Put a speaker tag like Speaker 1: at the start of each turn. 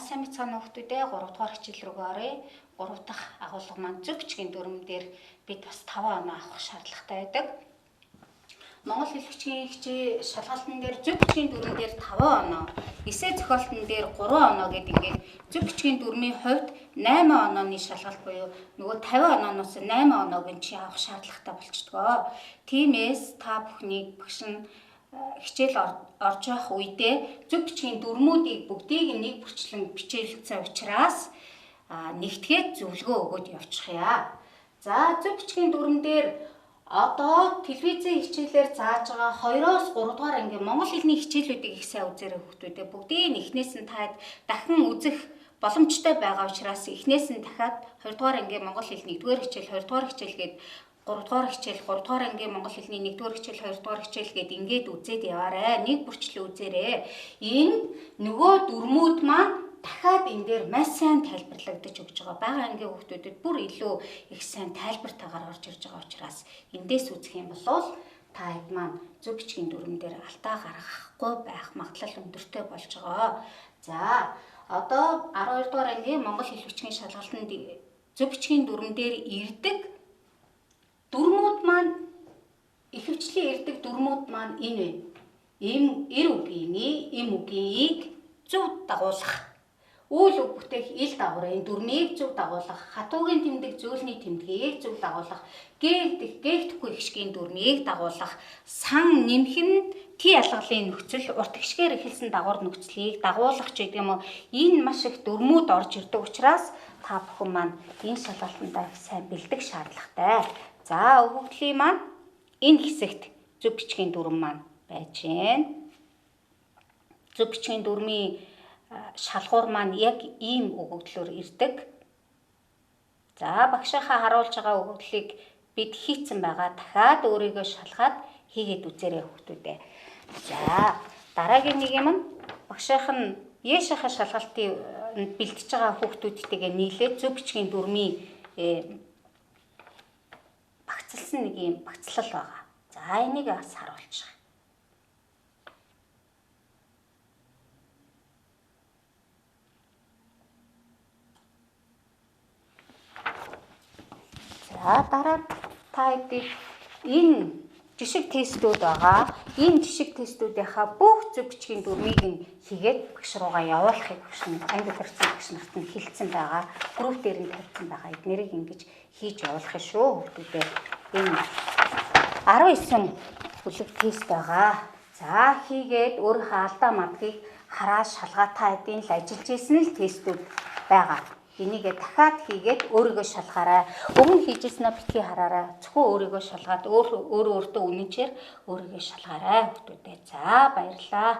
Speaker 1: сайн бацгаана хүүхдүүдээ 3 дугаар хичээл рүүгээ оръё. 3 дахь агуулга маань зөв бичгийн дүрэм дээр бид бас 5 оноо авах шаардлагатай байдаг. Монгол хэл бичгийн хичээл шалгалтын дээр зөв бичгийн дүрэм дээр 5 оноо, эсээ зохиолтон дээр 3 оноо гэдэг ингээд зөв бичгийн дүрмийн хувьд 8 онооны шалгалт буюу нөгөө 50 онооноос 8 оноог нь чи авах шаардлагатай болчдгоо. Тиймээс та бүхнийг багш нь хичээл орж явах үедээ зөв бичгийн дүрмүүдийг бүгдийг нэг бүрчлэн бичээлсэн учраас нэгтгээд зөвлөгөө өгөөд явчихъя. За зөв бичгийн дүрэм дээр одоо телевизийн хичээлээр зааж байгаа 2-оос 3 дугаар ангийн монгол хэлний хичээлүүдийг их сайн үзээрэй хүүхдүүдээ. Бүгдийг нь эхнээс нь таад дахин үзэх боломжтой байгаа учраас эхнээс нь дахиад 2 дугаар ангийн монгол хэл 1-р хичээл, 2 дугаар хичээл гээд 3 дугаар хичээл, 3 дугаар ангийн монгол хэлний 1-р хичээл, 2 дугаар хичээл гээд ингээд үзээд яваарай. Нэг бүрчлэн үзээрэй. Энэ нөгөө дүрмүүд маань дахиад энэ дээр маш сайн тайлбарлагдаж өгч байгаа. Бага ангийн хүүхдүүдэд бүр илүү их сайн тайлбартайгаар орж ирж байгаа учраас эндээс үзэх юм бол та хэд маань зөв бичгийн дүрэм дээр алдаа гаргахгүй байх магадлал өндөртэй болж байгаа. За одоо 12 дугаар ангийн монгол хэл бичгийн шалгалтанд зөв бичгийн дүрэм дээр ирдэг дүрмүүд маань ихэвчлэн ирдэг дүрмүүд маань энэ байна. Эм эр үгийн эм үгийн ийг зөв дагуулах. Үйл үг бүтээх ил дагаврын дүрмийг зөв дагуулах, хатуугийн тэмдэг зөөлний тэмдгийг зөв дагуулах, гээгдэх, гээгдэхгүй хишгийн дүрмийг дагуулах, сан нэмэх нь тий ялгалын нөхцөл, урт хишгээр эхэлсэн дагавар нөхцөлийг дагуулах ч гэдэг юм уу. Энэ маш их дүрмүүд орж ирдэг учраас та бүхэн маань энэ шалгалтандаа сайн бэлдэх шаардлагатай. За өгөгдлийн маань энэ хэсэгт зөв бичгийн дүрэм маань байж байна. Зөв бичгийн дүрмийн шалгуур маань яг ийм өгөгдлөөр ирдэг. За багшийнхаа харуулж байгаа өгөгдлийг бид хийцэн байгаа. Дахиад өөрийгөө шалгаад хийгээд үзээрэй хүүхдүүдээ. За дараагийн нэг юм нь багшийнх нь Ешийнхаа шалгалтыг бэлтэж байгаа хүүхдүүдтэйгээ нийлээд зөв бичгийн дүрмийн багцлсан нэг юм багцлал байгаа. За энийг бас харуулчих. За дараа та хэдийг энэ жишг тестүүд байгаа. Энэ жишг тестүүдийнхаа бүх зөв бичгийн дүрмийг нь хийгээд багш руугаа явуулахыг багш нь анги удирдсан багш нарт нь хэлсэн байгаа. Групп дээр нь тавьсан байгаа. Эднэрийг ингэж хийж явуулах нь шүү хүүхдүүдээ. Энэ 19 бүлэг тест байгаа. За хийгээд өөрийнхөө алдаа мадгийг хараа шалгаа та хэдийн л ажиллаж исэн л тестүүд байгаа. Энийгээ дахиад хийгээд өөрийгөө шалгаарай. Өмнө хийжсэнээ битгий хараарай. Зөвхөн өөрийгөө шалгаад өөр өөртөө үнэнчээр өөрийгөө шалгаарай хүүхдүүдээ. За баярлалаа.